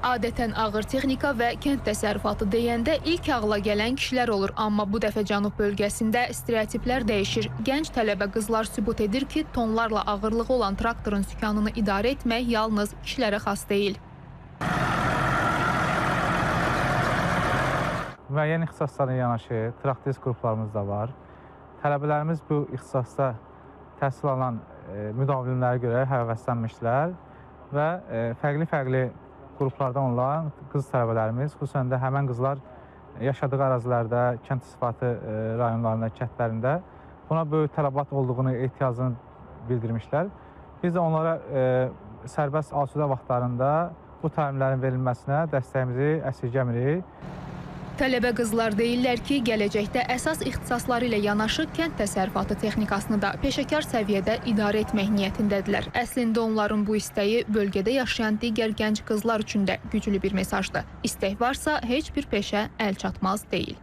Adətən ağır texnika və kənd təsərrüfatı deyəndə ilk ağla gələn kişilər olur. Amma bu dəfə Cənub bölgəsində stereotiplər dəyişir. Gənc tələbə qızlar sübut edir ki, tonlarla ağırlığı olan traktorun sükanını idarə etmək yalnız kişilərə xas deyil. Müəyyən ixtisaslarla yanaşı traktorist qruplarımız da var. Tələbələrimiz bu ixtisasda təhsil alan müdavimlərə görə həvəslənmişlər və fərqli-fərqli qruplardan olan qız tələbələrimiz, xüsusən də həmən qızlar yaşadığı ərazilərdə, kənd təsərrüfatı rayonlarında, kəndlərində buna böyük tələbat olduğunu, ehtiyacını bildirmişlər. Biz də onlara sərbəst asudə vaxtlarında bu təlimlərin verilməsinə dəstəyimizi əsirgəmirik. Tələbə qızlar deyirlər ki, gələcəkdə əsas ixtisasları ilə yanaşı kənd təsərrüfatı texnikasını da peşəkar səviyyədə idarə etmək niyyətindədirlər. Əslində onların bu istəyi bölgədə yaşayan digər gənc qızlar üçün də güclü bir mesajdır. İstək varsa heç bir peşə əl çatmaz deyil.